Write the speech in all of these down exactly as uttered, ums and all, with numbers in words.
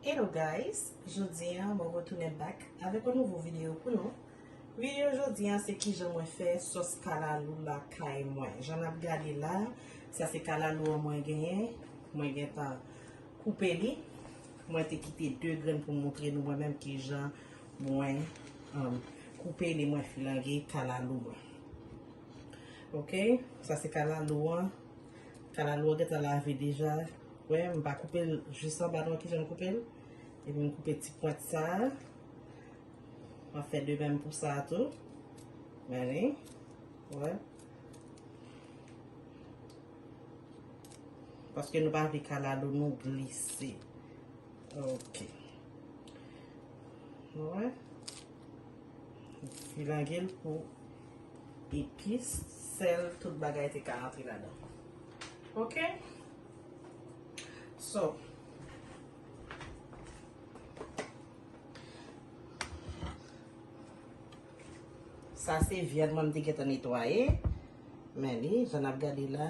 Hello guys, jodi a mwen retounen back avèk yon nouvo videyo pou nou. Videyo jodi a se kijan mwen fè sòs kalalou lakay mwen. Jan n ap gade la, sa se kalalou an mwen genyen. Mwen gentan koupe li. Mwen te kite de grenn pou m montre nou mwen menm kijan mwen um, koupe li, mwen filange kalalou mwen. Ok, sa se kalalou an. Kalalou an gentan lave deja. Wè, m pa koupe l jis anba non, kijan m koupe l. Epi m koupe ti pwent sa a. M ap fè de menm pou sa a tou. Gade. Wè. Paske nou pa vle kalalou nou glise. Ok. Wè. Filange l pou epis, sèl, tout bagay te ka antre ladan. Ok? So, sa se vyann mwen m te gentan netwaye. Men li, jan n ap gade la.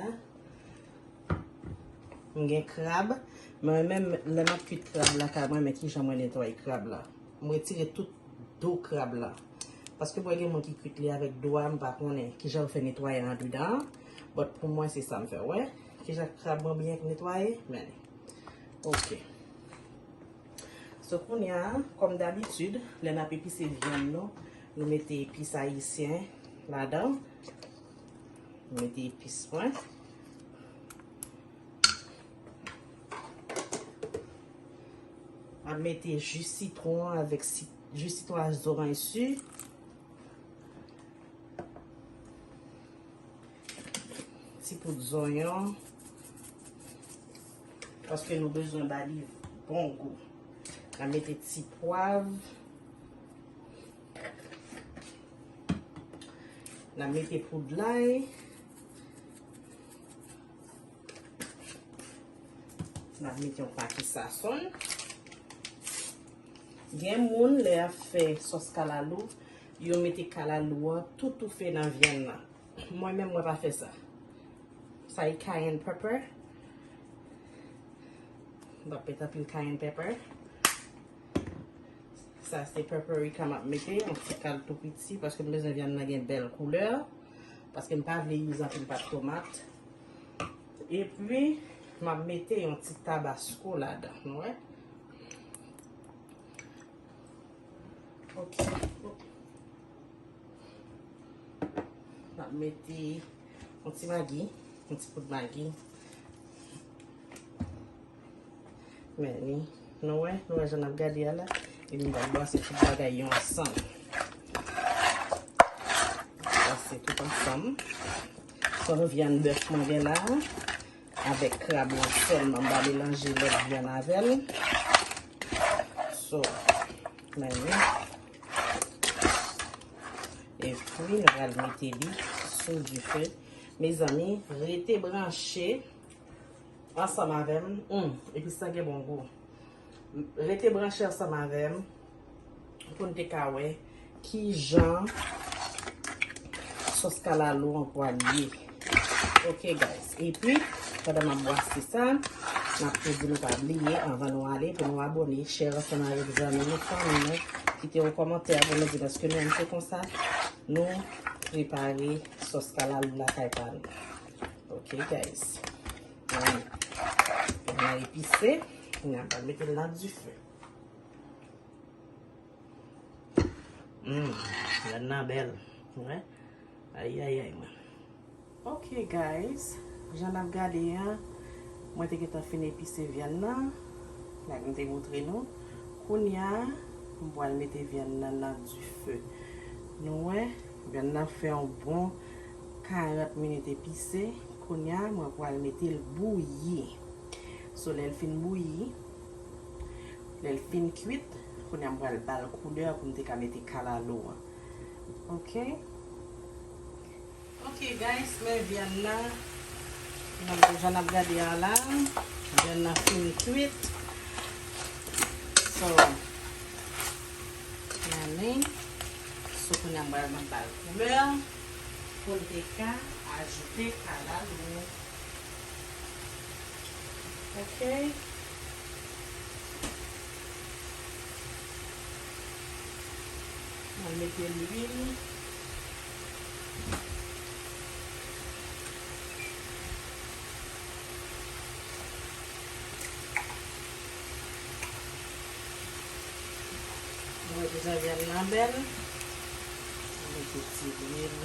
M gen krab. Mwen menm, lè m ap kwit krab la, ka mwen, men kijan mwen netwaye krab la. M retire tout do krab la. Paske mwen gen moun ki kwit li avèk do a, m pa konnen kijan yo fè netwaye andedan an. But pou mwen, se sa m fè, wè. Kijan krab mwen byen netwaye, men li. Ok. So, kounye a, kòm dabitid, lè n ap epise vyann nou, nou mete epis ayisyen ladan. M mete epis mwen. M ap mete ji sitwon avèk si-, ji sitwon ak zoranj si. Ti poud zonyon. Paske nou bezwen ba li bon gou. N a mete ti pwav. N a mete poud lay. N a mete yon pake sazon. Gen moun, lè y ap fè sòs kalalou, yo mete kalalou an tou toufe nan vyann nan. Mwen menm, mwen pa fè sa. Sa e cayenne pepper. M p ap met anpil cayenne pepper. Sa se paprika m ap mete, yon ti kal tou piti, paske m bezwen vyann nan gen bèl koulè. Paske m pa vle use anpil pat tomat. Epi, m ap mete yon ti tabasko ladan, nou wè. Ok. M ap mete yon ti magi, yon ti poud magi. Men li, nou wè, nou wè jan n ap gade a la. Epi m pral bwase tout bagay yo ansanm. Bwase tout ansanm. Se yon vyann bèf mwen gen la. Avèk krab lan sèlman, m pa melanje lòt vyann avè l. So, men li. Epi, nou pral mete li sou dife. Mezanmi, rete branche ansanm avè m. Hmm, epi sa gen bon gou. Rete branche ansanm avè m pou n te ka wè kijan sòs kalalou an pral ye. Ok, guys. Epi, pandan m ap bwase sa, n ap tou di nou pa bliye, anvan nou ale, pou nou abòne, share ansanm avèk zanmi nou, fanmi nou, kite yon kòmantè pou nou di, paske nou menm se konsa nou prepare sòs kalalou lakay pa nou. Ok, guys. N a epise, n a pral mete l nan dife. Mm, vyann nan bèl. Wè. Ayayay, mwen. Ok, guys. Jan n ap gade a, mwen te gentan fin epise vyann nan. Like m te montre nou. Kounye a, m pral mete vyann nan nan dife. Nou wè, vyann nan fè yon bon karant minit epise. Kounye a, mwen pral mete l bouyi. So, lè l fin bouyi, lè l fin kwit, kounye a m pral ba l koulè pou m te ka mete kalalou an. Ok? Ok, guys, men vyann nan, nan jan n ap gade a la, vyann nan fin kwit. So, men, so kounye a m pral ba l koulè pou l te ka ajoute kalalou. Ok. Mwen mete lwil. Mwen wè deja vyann nan bèl. Mwen mete ti lwil.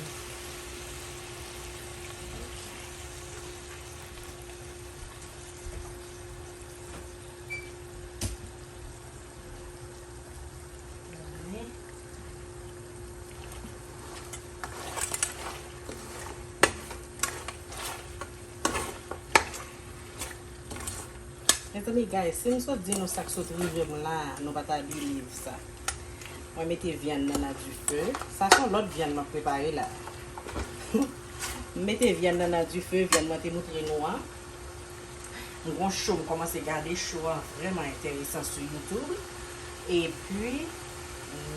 Mezanmi, guys, si m sot di nou sa k sot rive m la, nou pa ta believe sa. Mwen mete vyann nan nan dife. Sa se yon lòt vyann m ap prepare la. M mete vyann nan nan dife, vyann mwen te moutre nou an. M gon show, m kòmanse gade show an, vrèman enteresan sou YouTube. Epi,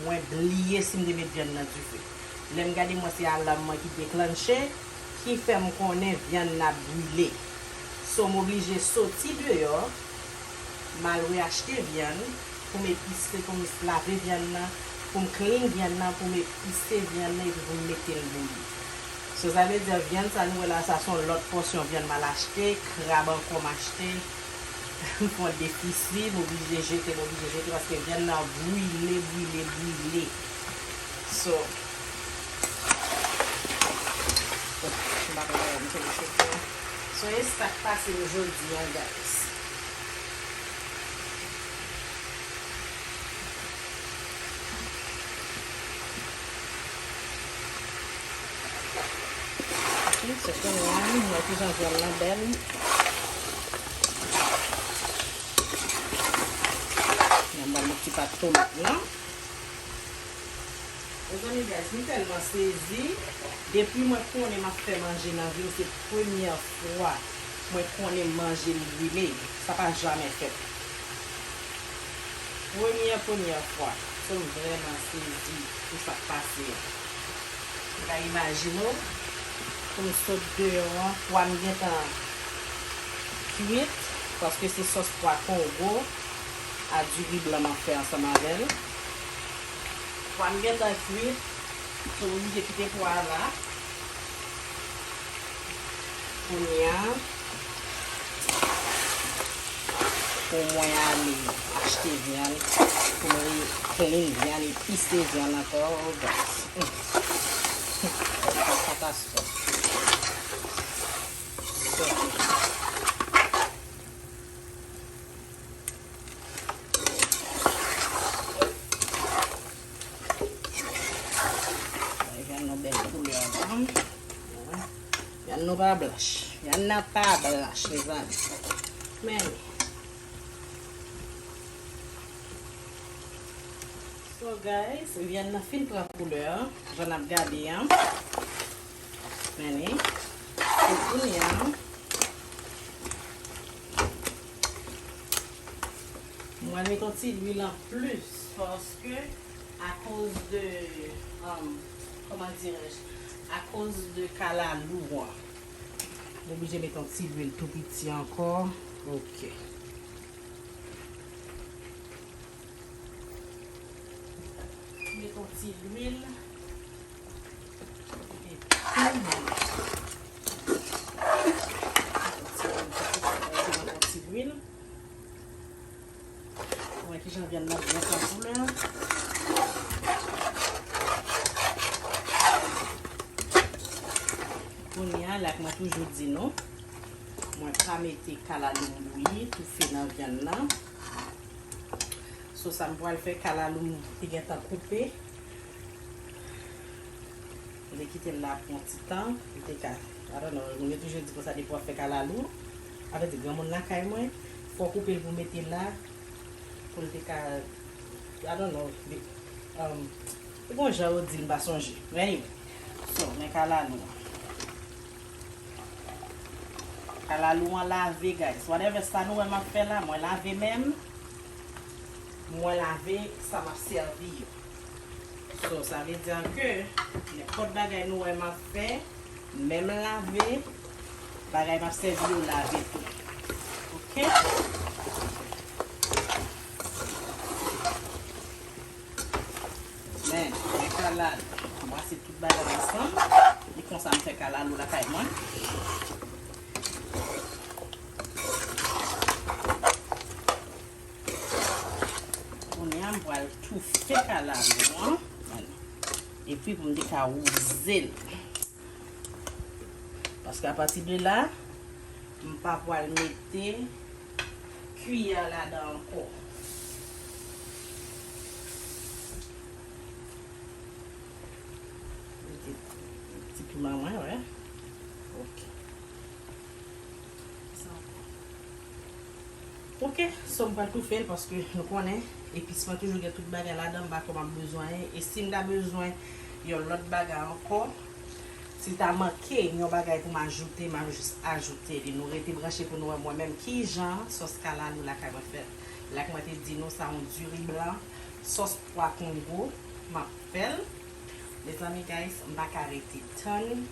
mwen bliye si m te met vyann nan dife. Lè m gade, m wè se alam mwen ki deklanche, ki fè m konnen vyann nan ap brile. So, m oblije soti deyò, m al reachte vyann, pou m epise, pou m lave vyann nan, pou m clean vyann nan, pou m epise vyann nan, epi pou m mete l bouyi. So, sa vle di, vyann sa nou wè la, sa se yon lòt pòsyon vyann m al achte, krab ankò m achte, m fè yon defisi, m oblije jete, m oblije jete, paske vyann nan brile, brile, brile. So, m pa konn m fè chofè. So, e sa k pase m jodi a, guys. Ok, so kounye a, m wè kijan vyann nan bèl. N a ba l yon ti pat tomat la. Mezanmi, guys, m tèlman sezi. Depi mwen konnen m ap fè manje nan vi m, se premyè fwa mwen konnen manje m brile. Sa pa jamè fèt. Premyè, premyè fwa. So, m vrèman sezi pou sa k pase a. Ou ka imajine w, pou m sot deyò an, pwa m gentan kwit, paske se sòs pwa kongo a diri blan m ap fè ansanm avè l. Pwa m gentan kwit, so m oblije kite pwa a la. Kounye a, pou mwen ale achte vyann, pou mwen clean vyann, epise vyann ankò, oh, guys. Mm. Katastwòf. So, vyann nou bèl koulè ankò. Vyann nou pa blanch. Vyann nan pa blanch, mezanmi. Men. So, guys, vyann nan fin pran koulè, jan n ap gade an. Men li. So, kounye a, mwen met yon ti lwil an plis, paske akoz de, um, comment dirais-je, akoz de kalalou an. M oblije met yon ti lwil tou piti ankò. Ok. Met yon ti lwil. Epi, met yon ti lwil. Wè kijan vyann nan byen pran koulè. Kounye a, like mwen toujou di nou, mwen pa mete kalalou m bouyi, toufe nan vyann nan. So, sa m pral fè, kalalou m te gentan koupe. M te kite l la pou yon ti tan. Li te ka, I don't know, moun yo toujou di konsa depi w ap fè kalalou. Sa vle di, granmoun lakay mwen, fò w koupe l pou w mete l la, pou l te ka, I don't know, li, um, li gon jan yo di l, m pa sonje. Men anyway, so, men kalalou an. Kalalou an lave, guys. Whatever sa nou wè m ap fè la, mwen lave men m. Mwen lave sa m ap sèvi yo. So, sa vle di ke nenpòt bagay nou wè m ap fè, men m lave, bagay m ap sèvi yo lave tou. Ok? Men, men Kalalou. M brase tout bagay ansanm. E konsa m fè kalalou lakay mwen. Kounye a, m pral toufe kalalou an. Epi pou m te ka wouze l. Paske apati de la, m pa pral mete kiyè ladan ankò. Mete ti piman mwen, wè. Ok. Ok, so m pral toufe l paske nou konnen epis mwen toujou gen tout bagay ladan, m pa kwè m ap bezwen anyen. E si m ta bezwen yon lòt bagay ankò, si ta manke yon bagay pou m ajoute, m ap jis ajoute li. Nou rete branche pou nou wè mwen menm kijan sòs kalalou lakay mwen fèt. Lè mwen te di nou sa yon diri blan, sòs pwa kongo, m ap fè l. Mezanmi, guys, m pa ka rete tann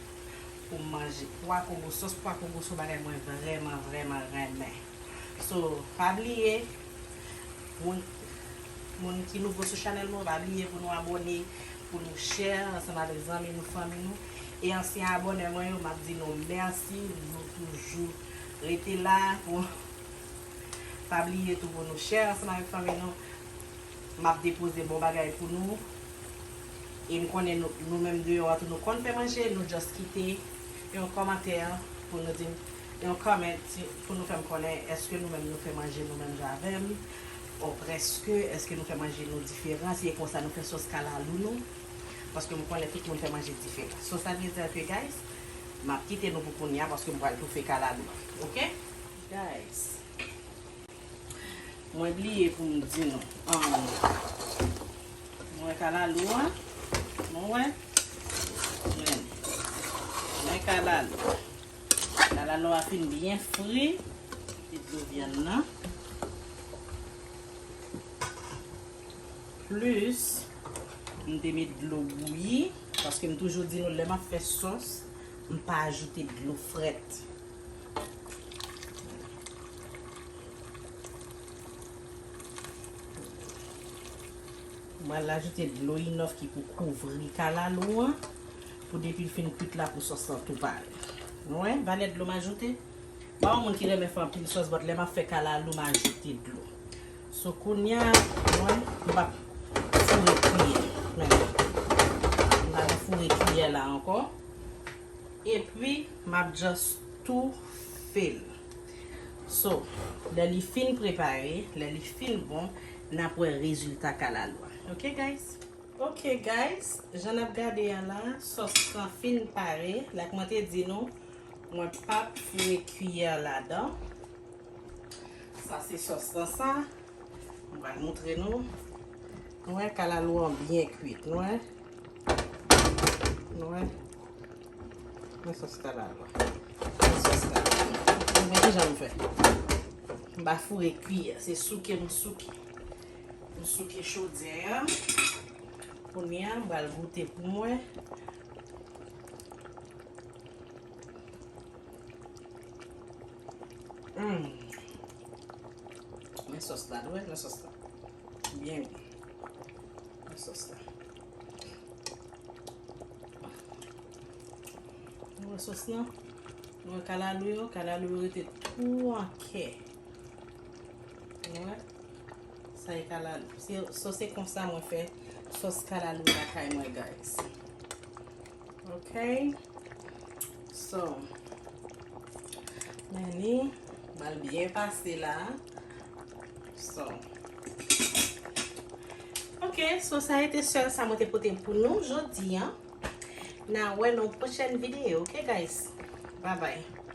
pou m manje pwa kongo. Sòs pwa kongo se yon bagay mwen vrèman, vrèman renmen. So, pa bliye, moun, moun ki nouvo sou chanèl mwen, pa bliye pou nou abòne, pou nou share ansanm avèk zanmi nou, fanmi nou. E ansyen abòne mwen yo, m ap di nou mèsi, nou toujou rete la pou, pa bliye tou pou nou share ansanm avèk fanmi nou. M ap depoze bon bagay pou nou. E m konnen nou, nou menm deyò a tou nou konn fè manje, nou just kite yon kòmantè pou nou di m, yon comment pou nou fè m konnen èske nou menm nou fè manje nou menm jan avè m, ou prèske, èske nou fè manje nou diferan, si e konsa nou fè sòs kalalou nou, paske m konnen tout moun fè manje diferan. So sa vle di ke, guys, m ap kite nou pou kounye a paske m pral toufe kalalou an. Ok? Guys, mwen bliye pou m di nou. Um, mwen kalalou an. Mwen wè. Mwen, mwen kalalou. Kalalou a fin byen fri. Ti dlo vyann nan. Plis, m te met dlo bouyi. Paske m toujou di nou, lè m ap fè sòs, m pa ajoute dlo frèt. Mwen al ajoute dlo inòf ki pou kouvri kalalou an, pou depi l fin kwit la pou sòs lan tou pare. Nou wè, valè dlo m ajoute? M pa yon moun ki renmen fè anpil sòs, but lè m ap fè kalalou, m ajoute dlo. So, kounye a, nou wè, m p ap foure kiyè. Men, m pa foure kiyè la ankò. Epi, m ap just toufe l. So, lè li fin prepare, lè li fin bon, n ap wè rezilta kalalou a. Ok, guys? Ok, guys, jan n ap gade a la, sòs lan fin pare. Like mwen te di nou, mwen p ap foure kiyè ladan. Sa se sòs lan sa. Mwen pral montre nou. Nou wè kalalou an byen kwit. Nou wè? Nou wè? Men sòs kalalou. Men sòs kalalou. Ou wè kijan m fè? M pa foure kiyè. Se souke m souke. M souke chodyè a. Kounye a, m pral goute pou mwen. Mm. Men sòs la, nou wè, men sòs la. Byen gou. Men sòs la. Nou wè sòs lan? Nou wè kalalou yo? Kalalou yo rete tou an kè. Nou wè? Sa e kalalou. Se, so se konsa mwen fè sòs kalalou lakay mwen, guys. Ok. So, men li, m al byen pase la. So, ok, so sa e te sèl sa mwen te pote pou nou jodi a. N a wè nan yon pwochèn videyo, ok, guys? Bye bye.